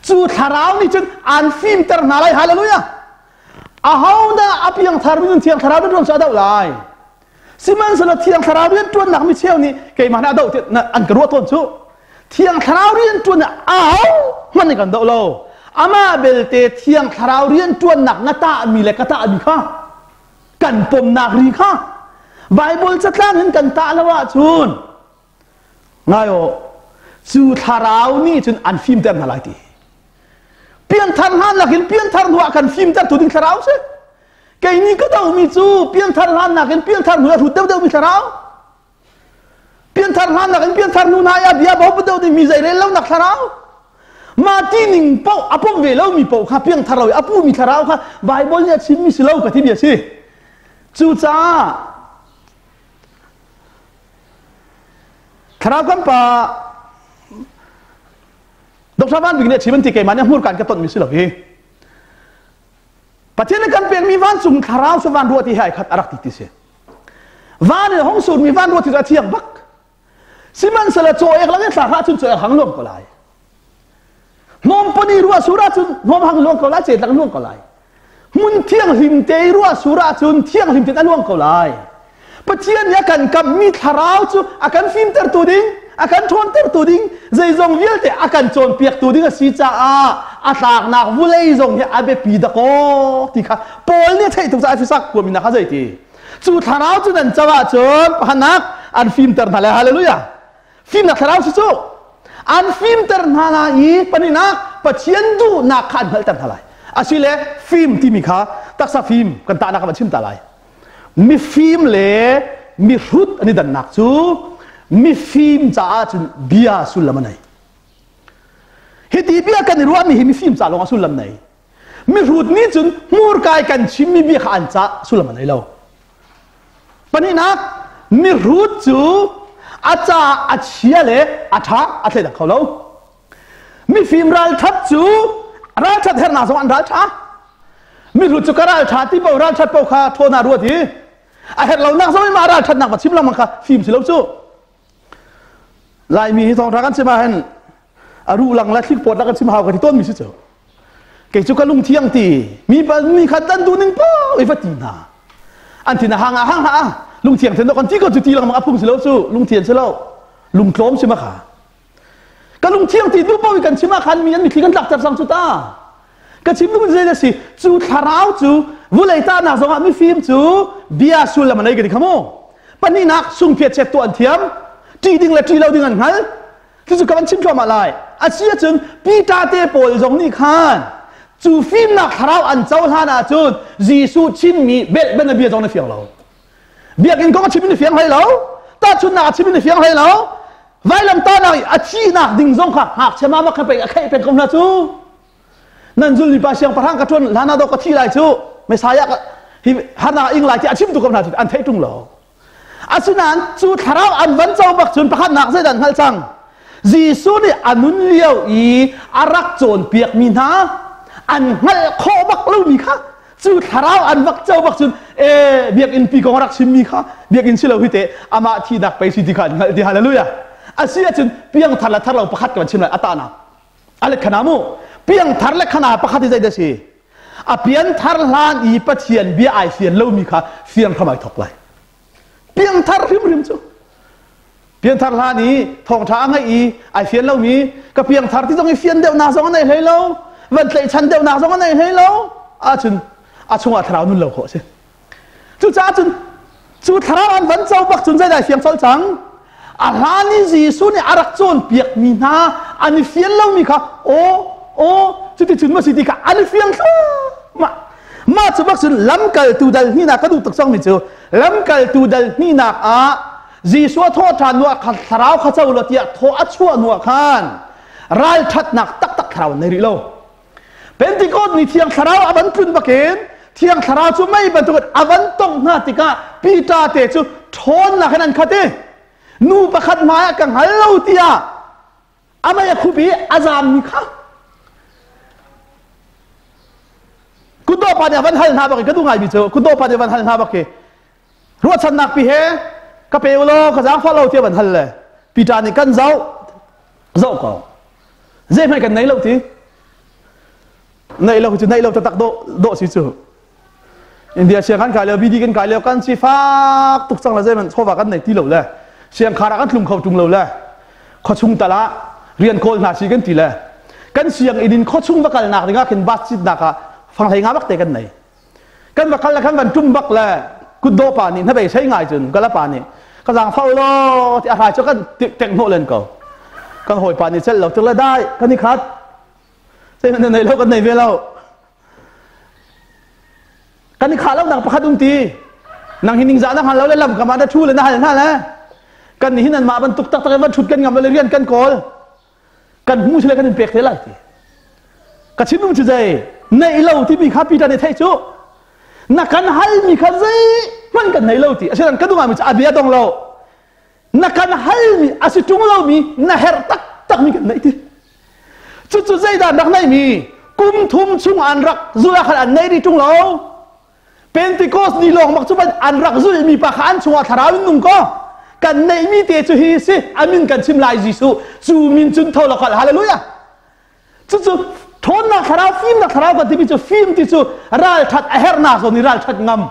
[SPEAKER 1] cu thlarau nih cun an fimter hna lai hallelujah ahodah a piangthar mi nun thiang thlarau nan ruang cu a doh lai Sihmanhsehlaw Thiang Thlarau rianṭuannak mi cheu nih keimah nih a doh tiah an ka ruah tawn cu. Thiang Thlarau rianṭuan aho hmanh nih kan doh lo. Amah belte Thiang Thlarau rianṭuannak na tahmi le ka tahmi kha kan pomnak ri kha Bible catlang in kan tah lo ahcun ngai aw cu thlarau nih cun an fimter hna lai ti. Pianthar hlan lakin pianthar hnu ah kan fimter tu ding thlarau si. Kei nih ka dohmi cu pianthar hlan nakin pianthar hnu a hrut deuhdeuhmi thlarau. Pianthar hlan nakin pianthar hnu hna i a bia bo deuh dingmi zei rel lonak thlarau. Mah ti ning paoh a pom ve lomi paoh kha piangthar lo i a pumi thlarau kha Bible nih a chimmi si lo ka ti bia si. Cucaah thlarau kan pa Dr. Van Bik nih a chim an ti keimah nih hmurka in ka tonmi si lo hi. Pathian nih kan pekmi vancung thlarau cu van ruah ti he ai khat a rak ti ti si. Van in hong surmi van ruah ti cu a thiang bak. Sihmanhsehlaw caw ek lang in thla hlah cun caw ek hang luang ko lai. Hnawm poni ruah sur ahcun hnawm hang luang ko lai, cet lang luang ko lai. Hmun thianghlim te i ruah sur ahcun thianghlim tein a luang ko lai. Pathian nih a kan kamhmi thlarau cu a kan fimtertu ding, a kan ṭhawntertu ding, zeizong vialte a kan cawnpiaktu ding a si caah a tlaknak vulei zong hi a biapi dakaw ti kha Paul nih a theih tuk caah Efesa khuami hna kha zeiti cu thlarau cu nan co ahcun pakhatnak an fimter hna lai hallelujah fimnak thlarau si cu an fimter hna lai i pahnihnak Pathian duhnak kha an hngalhter hna lai asile fim timi kha taksa fim kan tahnak ah van chim ta lai Mifim le mihrut an i dannak cu mifim caah cun bia sullam a nei. Hiti bia kan i ruahmi hi mifim ca lawng ah sullam nei. Mihrut nih cun hmurkai kan chimmi bia kha an ca sullam a nei lo. Pahnihnak, mihrut cu a ca a chia le a ṭha a thleidang kho lo. Mifim ralṭhat cu ralṭhat hernak zong an ralṭha. Mihrut cu ka ralṭha ti paoh ralṭhat paoh kha ṭhawn ah ruat i a herh lonak zong in mah ralṭhatnak va chim lengmang kha fim si lo cu. Laimi hi thawngṭha kan chim ah hin a ruh lang le thlik pawt la kan chim hau ka ti tawnmi si cu. Kei cu ka lung thiang ti mi pa mi khat dan duh ning paoh i va ti hna. An thin a hang ah hang hlah ah lungthiang then kan ti ko cu ti lengmang a phung si lo cu lungthian si lo lungtlawm si ma kha. Ka lungthiang ti duh paoh i kan chim ah khan mi an mitthli kan tlakter cang cu ta. Ka chim duh zei a si cu thlarau cu vulei tahnak zongah mifim cu bia sullam a nei ka ti kha mu. Pahnihnak sungphiat chet tuah an thiam. Ṭih ding le ṭih lo ding an hngal. Cucu ka van chim thluahmah lai. A si ahcun Peter te pawl zong nih khan cu fimnak thlarau an cohlan ahcun Jesuh chimmi belh ben a bia zong na fiang lo. Biakinn kong a chim in fiang hlei lo. Tahchunhnak a chim in fiang hlei lo. Vailamtahnak i a thihnak ding zong kha ngakchia mama kha pei a kheih peng ko hna cu. Nan zulmi pa siangpahrang ka ṭuan hlan ah dawh ka thi lai cu. Messiah ka hi harnak ing lai ti a chim tu ko hna cu an theih ṭung lo. Asinain cu thlarau an van co bak cun pakhatnak zeidah an hngalh cang? Jesuh nih a nun lio i a rak cawnpiakmi hna an hngalh khawh bak lomi kha cu thlarau an vak co bak cun e biakinn pi kong a rak chimmi kha biakinn si lo hi te amah thihnak pei si ti kha an hngalh ti hallelujah asi ahcun piangthar le thar lo pakhat ka van chim lai a tahnak a let khana mu piangthar le khana pakhat hi zeidah si a pianthar hlan i Pathian bia ai fian lomi kha fian hram ai thok lai piangthar hrimhrim cu pianthar hlan i thawngṭha a ngeih i ai fian lomi ka piangthar ti zong i fian deuhnak zong a nei hlei lo van tlaihchan deuhnak zong a nei hlei lo ahcun a chungah thlarau nun lo khawh a si cucaah cun cu thlarau an van co bak cun zeidah fiang colh cang a hlan i Jesuh nih a rak cawnpiakmi hna an i fian lomi kha aw aw cuticun maw si ti kha an i fiang thluahmah mah cu bak cun lamkaltu dal hnihnak ka duh tuk cangmi cu lamkaltu dal hnihnak ah Jesuh a thawh ṭhan hnuah thlarau kha co law tiah thaw a chuah hnuah khan ralṭhatnak taktak thlarau an nei rih lo. Pentecost ni thiang thlarau a van tlun bakin Thiang Thlarau cu mei bantukin a van tongh hna tikah Peter te cu ṭhawnnak in an khat i nu pakhat hmaiah ka hngal lo tiah a mei a khup i a zaammi kha kutdawh pa nih a van hal hna bak i ka duh ngaimi cu kutdawh pa nih a van hal hna bak i ruahchannak pi he ka pe ulaw ka zaangfah lo tiah van hal le Peter nih kan zoh zoh ko zeihmanh kan nei lo ti neih lo cu neih lo taktak dawh dawh si cu India siang kan kai lio BD kan kai lio kan si fak tuk cang le zeihmanh chawva kan nei ti lo le siangkhar ah kan tlung kho tung lo le khuachung tal ah rian kawl hna si kan ti le kan sianginn in khuachung va kalnak dingah khin bus citnak ah fanghlei nga bak te kan nei kan va kal le kan van tum bak le kutdawh pa nih hnabei sei ngai cun kala pa nih ka zaang fo lo ti a hrai cu kan tek hnawh len ko kan hawipa nih cel lo tuk le dai kan i khat Zeihmanh na nei lo kan nei ve lo. Kan i khah lo nak pakhat um ti. Nang hi ningzah na hngal lo le lam kam ah na thu le na hal hna le. Kan nih hin anmah bantuk taktak in van thut kan ngam le rian kan kawl. Kan hmu sile kan in pek te lai ti. Ka chim um cu zei neih lo timi kha Peter nih theih cu. Na kan halmi kha zeihmanh kan nei lo ti. Asinain ka duh mi cu a bia dong lo. Na kan halmi a si ṭung lomi na herh taktakmi kan neih ti. Cucu zeidah an rak neihmi? Kum thum chung an rak zulh ah khan an nei rih ṭung lo. Pentecost ni lawng bak cu an rak zulhmi pa kha an chungah thlarau in nung ko. Kan neihmi te cu hi si, a min kan chim lai Jesuh. Cu min cun tho lo kal. Hallelujah. Cucu ṭhawnnak thlarau, fimnak thlarau kan timi cu fim ti cu ralṭhat a herhnak zawn i ralṭhat ngam.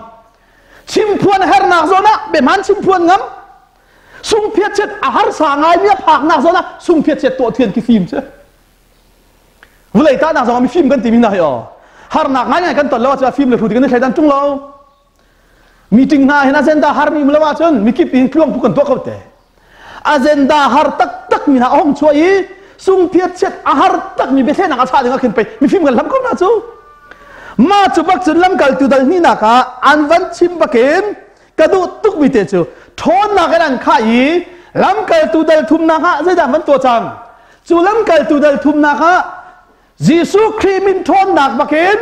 [SPEAKER 1] Chimphuan a herhnak zawn ah biahmaan chimphuan ngam. Sungphiatchiat a harsa ngaimi a phaknak zawn ah sungphiatchiat tuah thian ki fim cu. Vulei tahnak zong ah mifim kan timi hna hi aw. Harnak ngaingai kan ton lo ahcun a fim le hru ti kan i thleidan ṭung lo. Meeting hna hin agenda harmi um lo ahcun mikip in tluang pu kan tuah ko te. Agenda har taktak mi hna a hong chuah i sungphiatchiat a har takmi biathlenak a chah ding ah khin pei mifim kan hlam ko hna cu. Mah cu bak cun lamkaltu dal hnihnak ah an van chim bakin ka duh tukmi te cu ṭhawnnak in an khah i lamkaltu dal thumnak ah zeidah van tuah cang cu lamkaltu dal thumnak ah Jesuh Khrih min ṭhawnnak bakin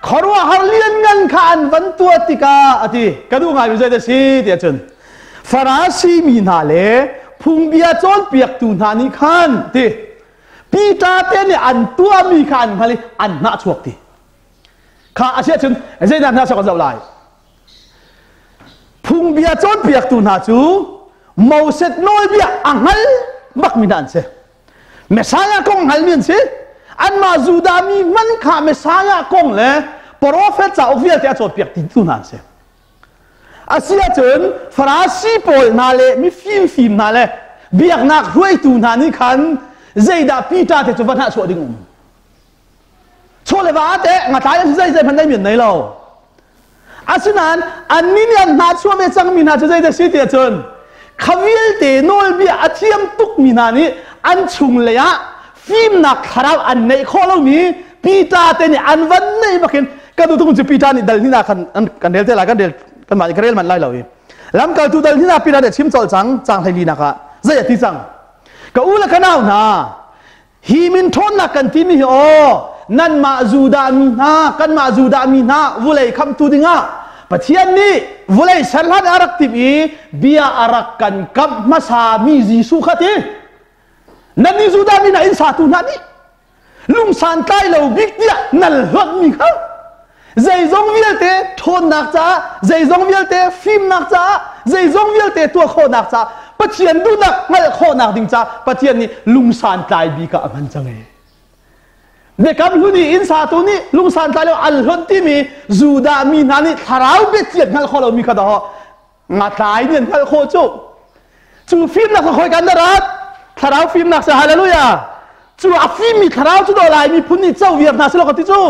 [SPEAKER 1] khuaruahhar lianngan kha an van tuah tikah a ti ka duh ngaimi zei dah si tiah cun Farasi mi hna le phungbia cawnpiaktu hna nih khan ti Peter te nih an tuahmi kha an hngal i an hnah chuak ti kha a si ahcun zeidah hna chuak an zoh lai Phungbia cawnpiaktu hna cu Moses nawlbia a hngal bakmi hna an si. Messiah kong hngalmi an si. Anmah Judah mi hmanh kha Messiah kong le profet cauk vialte a cawnpiak tu hna an si. Asi ahcun Farasi pawl hna le mifim hna le biaknak hruaitu hna nih khan zeidah Peter te cu va hnahchuah ding um? Chaw le va teh ngatlai an si zei zei hmanh nei mian nei lo. Asinain annih nih an hna chuah ve cangmi hna cu zeidah si tiah cun kha vialte nawlbia a thiam tukmi hna nih an chung lei ah fimnak thlarau an neih khawh lomi Peter te nih an van neih bakin kan tu cu Peter nih dal hnih khan kan rel te lai kan rel kan mah nih ka rel manh lai lo i lamkaltu dal hnih Peter nih chim colh cang cang hlei nak ah zei a ti cang ka u le ka nau hna Hi min ṭhawnnak kan timi hi aw nanmah Judah mi hna kanmah Judah mi hna vulei khamhtu dingah Pathian nih vulei ser hlan a rak timh i bia a rak kan kamh hmasa mi Jesuh kha ti nannih Judah mi hna inn satu hna nih lungsan tlai lo bik tiah nan hlawt mi kha zeizong vialte ṭhawnnak caah zeizong vialte fimnak caah zeizong vialte tuah khawhnak caah Pathian duhnak hngalh khawhnak ding caah Pathian nih lungsan tlai bik ah a hman cang e Biakam hlun i inn satu nih lungsan tlai lo an hlonh timi Judah mi hna nih thlarau biaciat hngalh khawh lomi kha dah ngatlai nih an hngalh khawh cu cu fimnak kha khoi kan rat thlarau fimnak sa hallelujah cu a fimmi thlarau cu do lai miphun nih co viar hna silo ka ti cu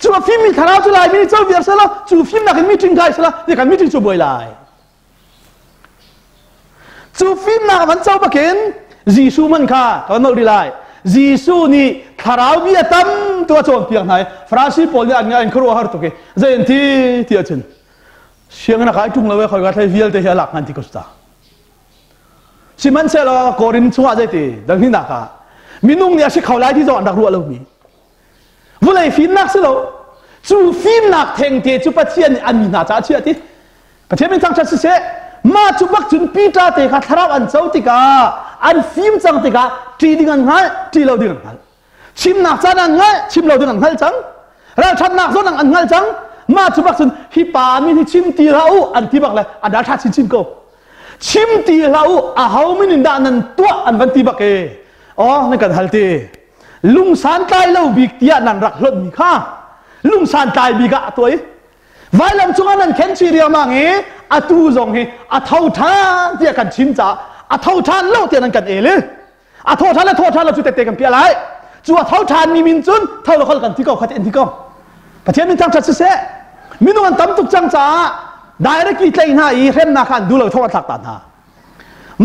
[SPEAKER 1] Cu a fimmi thlarau cu Laimi nih co viar selaw cu fimnak in meeting kai selaw ti kan meeting cu buai lai. Cu fimnak van co bakin Jesuh man kha ka nolh rih lai. Jesuh nih thlarau bia tam tu a cawnpiak hna i Farasi pawl nih an ngai an khuaruah har tuk i zei an ti ti ahcun sianginn a kai ṭung lo e khoi ka thlei vialte hi a lak ngan ti ko ta. Sihmanhsehlaw Korin chungah zeiti dal hnihnak ah minung nih a si kho lai ti zong an rak ruah lomi Vulei fimnak si lo. Cu fimnak thengte cu Pathian nih an mi hna caah a chiah ti. Pathian min thangṭhat siseh, mah cu bak cun Peter te kha thlarau an co tikah an fim cang tikah ṭih ding an hngalh, ṭih lo ding an hngalh. Chimnak caan an hngalh, chim lo ding an hngalh cang. Ralṭhatnak zawn an hngalh cang. Mah cu bak cun hi pa min hi chim ti hlah u an ti bak le an ralṭha chinchin ko. Chim ti hlah u, aho min in dah nan tuah an van ti bak e. Oh, nan kan hal ti. Lungsan tlai lo bik tiah nan rak hlonhmi kha lungsan tlai bik ah a tuah i Vailam cungah nan khen chih riangmang i atu zong hi a tho ṭhan tiah kan chim caah a tho ṭhan lo tiah nan kan el i a tho ṭhan le tho ṭhan lo cu tette kan piah lai. Cu a tho ṭhan mi min cun tho lo khal kan ti ko kha ti an ti ko. Pathian min thangṭhat siseh minung an tam tuk cang caah direct i tlei hna i hremnak kha an duh lo thong an thlak ta hna.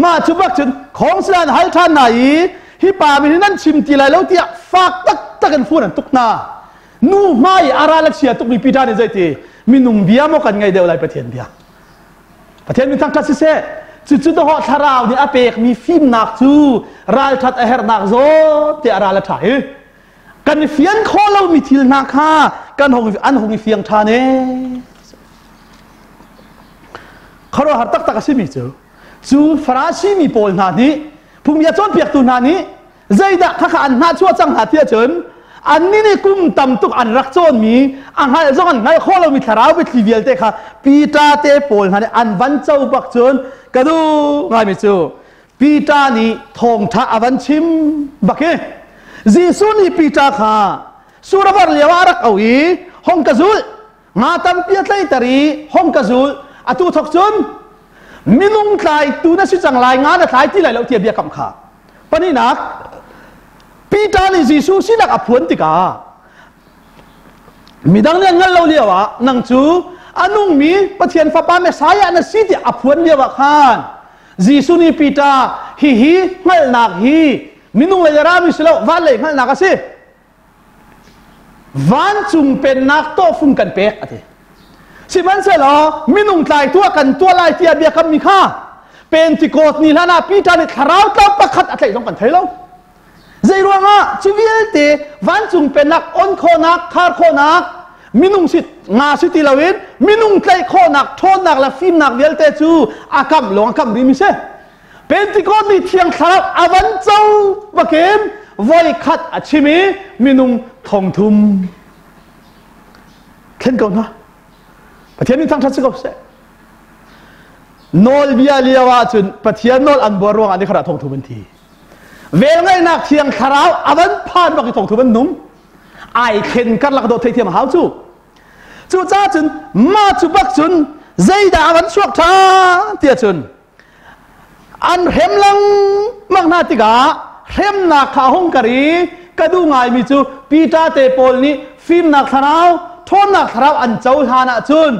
[SPEAKER 1] Mah cu bak cun khawngsil an hal ṭhan hna i hi pa min hi nan chim ti lai lo tiah fak taktak in phun an tuk hna. Nu hmai i a ral a chia tukmi Peter nih zeiti minung bia maw kan ngaih deuh lai Pathian bia. Pathian min thangṭhat siseh cucu dawhawh thlarau nih a pekmi fimnak cu ralṭhat a herhnak zawn tiah a ral a ṭha i kan i fian khawh lomi thil hna kha kan hung an hung i fiang ṭhan ee. Khuaruahhar taktak a simi cu cu Farasi mi pawl hna nih phungbia cawnpiaktu hna nih zeidah khakha an hnahchuah cang hna tiah cun annih nih kum tam tuk an rak cawnmi a hngalh zong an hngalh khawh lomi thlarau biathli vialte kha Peter te pawl hna nih an van co bak cun ka duh ngaimi cu Peter nih thawngṭha a van chim bak hi Jesuh nih Peter kha suravar lio ah a rak auh i hong ka zulh Nga tampi a tlaiter i hong ka zul. Atu thok cun minung tlaitu na si cang lai, nga na tlai ti lai lo tiah biakam kha. Pahnihnak, Peter nih Jesuh sinak a phuan tikah midang nih an hngalh lo lio ah nang cu a nungmi Pathian Fapa Messiah na si tiah a phuan lio ah khan Jesuh nih Peter hihi hngalhnak hi minung lei a rami si lo van lei hngalhnak a si Vancung pennak tawhfung kan pek a ti. Sihmanhsehlaw minung tlaitu ah kan tuah lai tiah biakammi kha Pentecost ni hlan ah Peter nih thlarau tlau pakhat a tlaih zong kan thei lo. Zei ruangah cu vialte vancung pennak on khawhnak, khar khawhnak, minung si nga si ti loin minung tlaih khawhnak, ṭhawnnak le fimnak vialte cu a kamh lawng a kamh rihmi si. Pentecost ni Thiang Thlarau a van co bakin voi khat a chim i minung 3000 thlen ko hna. Pathian nih thangṭhat si ko seh. Nawlbia lio ahcun Pathian nawl an buar ruangah nikhat ah 3000 an thi. Velngeihnak Thiang Thlarau a van phan bak i 3000 an nung. Ai thlen karlak dawh theihthiam a hau cu. Cucaah cun mah cu bak cun zeidah a van chuak ṭhan tiah cun An hrem lengmang hna tikah hremnak kha a hung kar i ka duh ngaimi cu Peter te pawl nih fimnak thlarau, ṭhawnnak thlarau an cohlan ahcun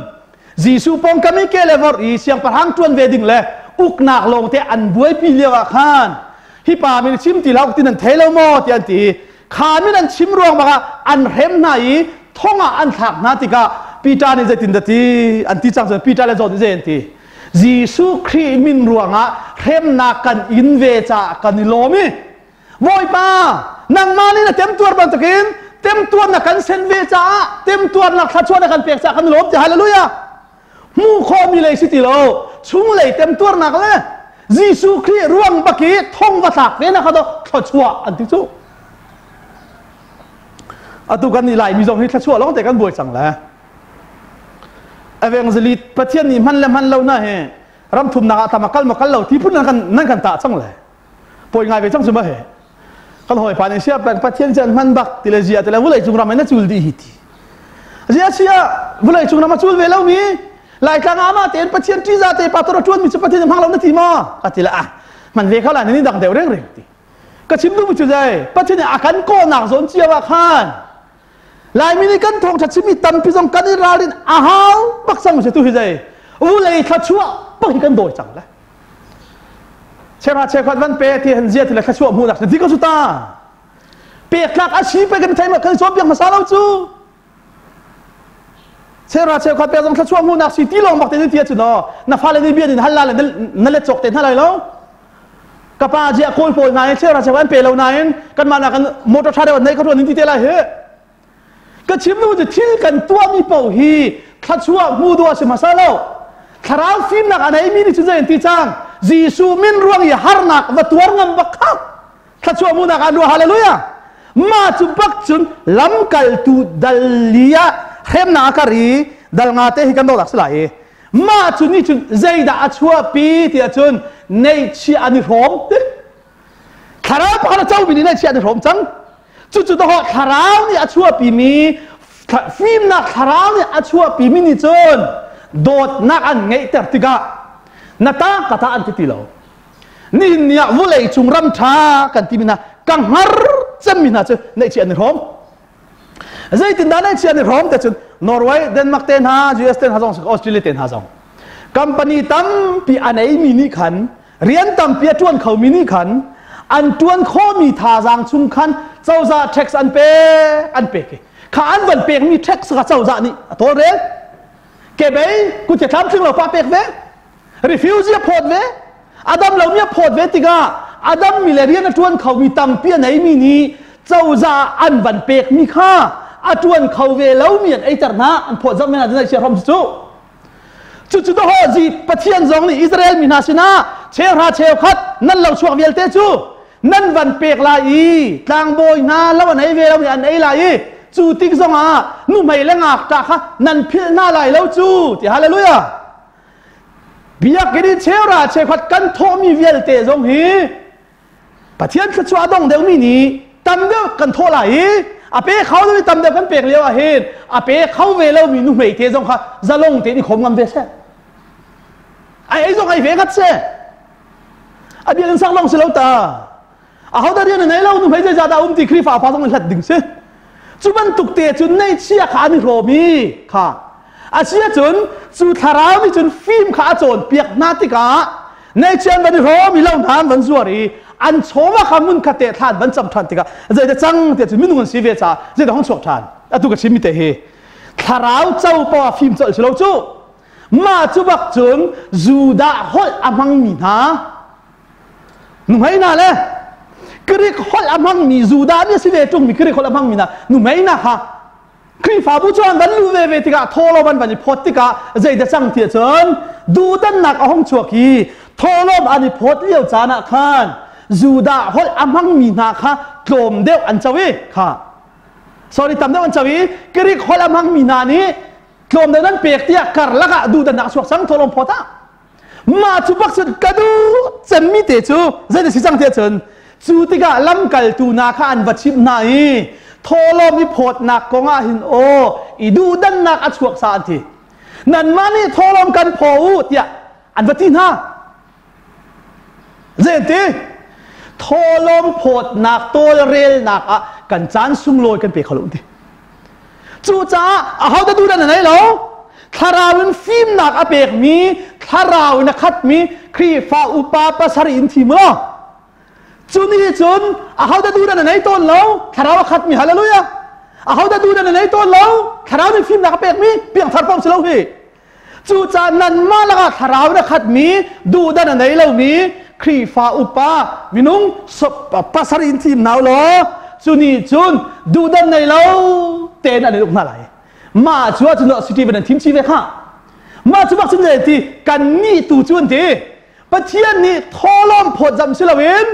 [SPEAKER 1] Jesuh pawngkam i ke le vorh i siangpahrang ṭuan ve ding le uknak lawngte an buaipi lio ah khan hi pa min chim ti hlah ti nan thei lo maw tiah an ti i kha min an chim ruang bak ah an hrem hna i thong ah an thlak hna tikah Peter nih zeitin dah ti an ti cang cun Peter le John nih zei an ti Jesuh Khrih min ruangah hremnak kan in ve caah kan i lawm i Bawipa nangmah nih na temtuar bantukin temtuarnak kan sen ve caah temtuarnak thluachuah na kan pek caah kan i lawm ti hallelujah hmuh khawhmi lei si ti lo chunglei temtuarnak le Jesuh Khrih ruang bak i thong va thlak ve na kha do thluachuah an ti cu atu kan nih Laimi zong hi thluachuah lawng te kan buai cang le Evangelist Pathian nih hman le hman lo na hi ram thumnak ah tam a kal ma kal lo ti phun nan kan nan kan tah cang le poi ngai ve cang cu ma he kan hawi pa nih sia peng Pathian chan hman bak ti le zia ti le vulei cung ram in na cul dih hi ti zia sia vulei cung ram a cul ve lo mi Laitlang ah mah tein Pathian ṭiza te pa tor a ṭuan mi cu Pathian hmang lo na ti ma ka ti le ah man ve kho la ni dang deuh reng reng ti ka chim duh mi cu zei Pathian nih a kan kawhnak zawn cio ah khan Laimi nih kan thawngṭha chimmi tampi zong kan i ralrin a hau bak cang si tu hi zei vulei thluachuah bak hi kan dawi cang le cheuhra cheukhat van pe ti han zia ti le thluachuah hmuhnak ti ko su ta pek tlak a si pe kan thei ma kan cawnpiak hmasa lo cu cheuhra cheukhat pe zong thluachuah hmuhnak si ti lawng bak te ti cu no na fale nih bia nin hal la le na let cawk te hna lai lo ka pa ziah kawl pawl hna hi cheuhra cheuhra an pe lo nain kanmah nak kan motor ṭha deuh an nei kho ning ti te lai hi. Ka chim nu cu thil kan tuahmi paoh hi thluachuah hmu duh a si hmasa lo. Thlarau fimnak a neimi nih cun zei an ti cang? Jesuh min ruang i harnak va tuar ngam bak kha thluachuah hmuhnak ah ruah hallelujah. Mah cu bak cun lamkaltu dal li ah hremnak a kar i dal nga te hi kan dawt si lai i mah cu nih cun zeidah a chuahpi tiah cun neihchiah an i hrawm thlarau pakhat a comi nih neihchiah an i hrawm cang cucu dawh thlarau nih a chuahpimi fimnak thlarau nih a chuahpimi nih cun dawtnak an ngeihter tikah na ta ka ta an ti ti lo nihin ni ah vulei cung ram ṭha kan timi hna ka hngar cemmi hna cu neihchiah an i hrawm Zeitindah neihchiah an i hrawm te cun Norway, Denmark te hna, US te hna zong Australia te hna zong company tampi a neimi nih khan rian tampi a ṭuan khomi nih khan an ṭuan khawhmi thazaang chung khan cozah tax an pek an pek i kha an van pekmi tax kha cozah nih a tawlrel kebei kut tlamtling lo pa pek ve refugee a phawt ve a dam lomi a phawt ve tikah a dammi le rian a ṭuan khomi tampi a neimi nih cozah an van pekmi kha a ṭuan kho ve lomi an eiter hna an phawt zamh hna sia hrom cu cucu doho zi Pathian zong nih Israel mi hna sinah cheuhra cheukhat nan lo chuak vialte cu nan van pek lai i tlangbawi hna lo an ei ve lo an ei lai i cu tik zongah nuhmei le ngakṭah kha nan philh hna lai lo cu ti hallelujah Biakinn i cheura cheukhat kan thawhmi vialte zong hi Pathian thluachuah a dong deuhmi nih tam deuh kan thawh lai i a pe kho lomi tam deuh kan pek lio ah hin a pe kho ve lomi nuhmei te zong kha zalong tein i khom ngam ve seh. A ei zong ei ve ngat seh. A biakinn sak lawng si lo ta. Ahodah rian a nei lo nuhmei zeizah dah um ti Khrihfa pa zong in hlat ding si. Cu bantuk te cun neihchia kha an i hrawm i kha a si ahcun cu thlarau nih cun fim kha a cawnpiak hna tikah neihchia an van i hrawm i lo hna an van zuar i an chawva kha mun khat te thlan van cam ṭhan tikah zeidah cang tiah cun minung an si ve caah zeidah hong chuak ṭhan atu ka chimmi te hi thlarau co poah fim colh si lo cu mah cu bak cun Judah holh a hmangmi hna Nuhmei hna le Greek holh a hmangmi Judah nih a si ve ṭungmi Greek holh a hmangmi hna nuhmei hna kha Khrihfabu cu an van luh ve ve tikah thawhlawm an van i phawt tikah zeidah cang ti ahcun duhdannak a hung chuak i thawhlawm an i phawt lio caan ah khan Judah holh a hmangmi hna kha tlawm deuh an co i kha sorry tam deuh an co i Greek holh a hmangmi hna nih tlawm deuh nan pek tiah karlak ah duhdannak a chuak cang thawhlawm phawt ah Mah cu bak cun ka duh cemmi te cu zei si cang tiah cun cu tikah lamkaltu hna kha an va chimh hna i thawhlawm i phawtnak kong ah hin aw i duhdannak a chuak sa an ti. Nanmah nih thawhlawm kan phaw u tiah an va ti hna. Zei an ti? Thawhlawm phawtnak tawlrelnak ah kan caan sunglawi kan pe kho lo an ti. Cucaah ahodah duh dan a ngei lo. Thlarau in fimnak a pekmi, thlarau in a khatmi Khrihfa upa pasarih in thim u. Cu nih cun ahodah duh dan a ngei tawn lo. Thlarau a khatmi hallelujah. Ahodah duh dan a ngei tawn lo. Thlarau nih fimnak a pekmi piangthar paoh si lo hi. Cucaah nanmah lakah thlarau in a khatmi, duhdan a nei lomi Khrihfa upa minung pasarih in thim hna u law cu nih cun duhdan nei lo tein an i uk hna lai. Mah cu ahcun city van an thim chih ve khah. Mah cu bak cun zei ti kannih tu cu an ti. Pathian nih thawhlawm phawtzamh si loin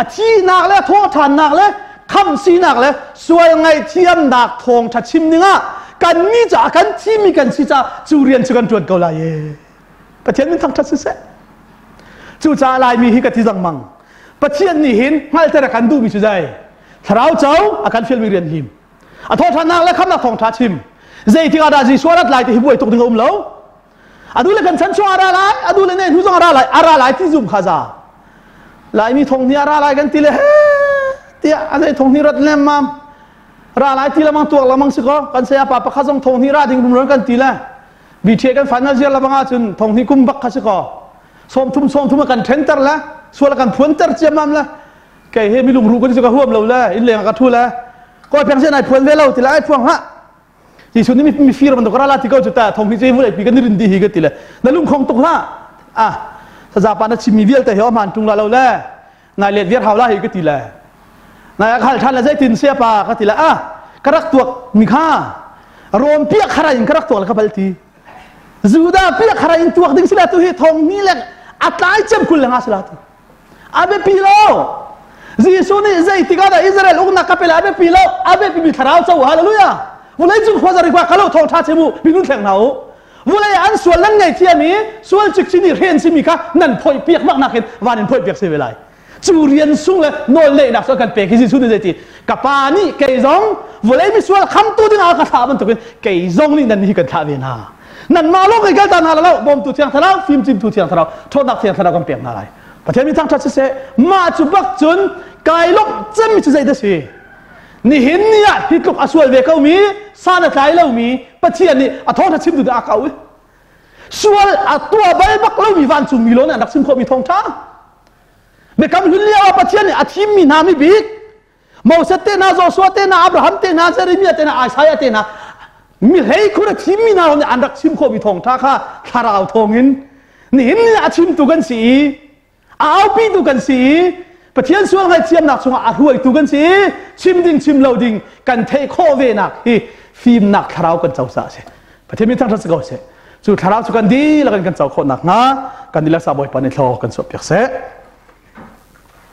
[SPEAKER 1] a thihnak le thawhṭhannak le khamhsinak le sual ngaihthiamnak thawngṭha chim dingah kannih caah kan thimi kan si caah cu rian cu kan ṭuan ko lai e. Pathian min thangṭhat siseh. Cucaah Laimi hi ka ti lengmang. Pathian nih hin hngalhter a kan duhmi cu zei? Thlarau co a kan fialmi rian lim. A thawhṭhannak le khamnak thawngṭha chim. Zeitik ah dah Jesuh a rat lai ti hi buai tuk ding a um lo. Adu le kan chan chung a ra lai, adu le ne hnu zong a ra lai, a ra lai ti zum kha za. Laimi thong ni a ra lai kan ti le he tiah a zei thong ni rat lem mam. Ra lai ti lamang tuak lamang si ko kan saya pa pakhat zong thong ni ra ding rum kan ti le. BTA kan final year labang ah cun thong ni kum bak kha si ko. Som thum som thum kan then ter le sual kan phuan ter chiam le kei he milung ru kan si ka huam lo le in leng ka thu le koi peng sen ai phuan ve lo ti le ai phuang ha Jesuh nih mifir bantuk ra la ti ko cu ta thong hi cu vulei pi kan rin di hi ka ti le na lung khong tuk hlah ah saza pa na chimmi vialte hi hmaan tung la lo le nai let viar hau la hi ka ti le nai khal than le zeitin sia pa ka ti le ah ka rak tuak. mi kha Rom piak khara in ka rak tuak le ka bal ti. Judah piak khara in tuak ding sila tu hi thong ni le a tlai cem kul le nga sila tu. A biapi lo. Jesuh nih zeitik ah dah Israel uknak ka pe lai a biapi lo. A biapi mi thlarau co hallelujah. Vulei cung khua zari khua kalo thawng tha chemu minun thleng hna u. Vulei an sual nan ngei thiam i sual cikcin i hren simi kha nan phoih piak bak nakin van in phoih piak si ve lai. Cu rian sung le nawl neihnak cu kan pek hi Jesuh nih zeiti ka pa nih kei zong vawlei misual khamtu ding ah ka thlah bantukin kei zong nih nan hi kan thlah ve hna. Nanmah lawng kai kalta hna lo bawmtu thiang thlarau fimcimtu thiang thlarau ṭhawnnak thiang thlarau kan pek hna lai. Pathian mi thangṭhat siseh mah cu bak cun kai lawmh cemmi cu zei dah si? Nihin ni ah hi tluk a sual ve komi san a tlai lomi Pathian nih a thawngṭha chimtu ding ah ka auh i sual a tuah bal bak lomi vancungmi lawng nih an rak chim khawhmi thawngṭha Biakam hlun lio ah Pathian nih a thimmi hna mi bik Moses te hna, Joshua te hna, Abraham te hna, Jeremiah te hna, Isaiah te hna mi hleikhur a thimmi hna nih an rak chim khawhmi thawngṭha kha thlarau thawngin nihin ni ah a chimtu kan si i a aupitu kan si i Pathian sual ngaihthiamnak chungah a hruaitu kan si i chim ding chim lo ding kan theih khawh ve nak hi fimnak thlarau kan co caah a si. Pathian mi thangṭhat si ko seh. Cu thlarau cu kan dihlak in kan co khawh nakhnga kan dihlak sa Bawipa nih thlaw kan chuahpiak seh.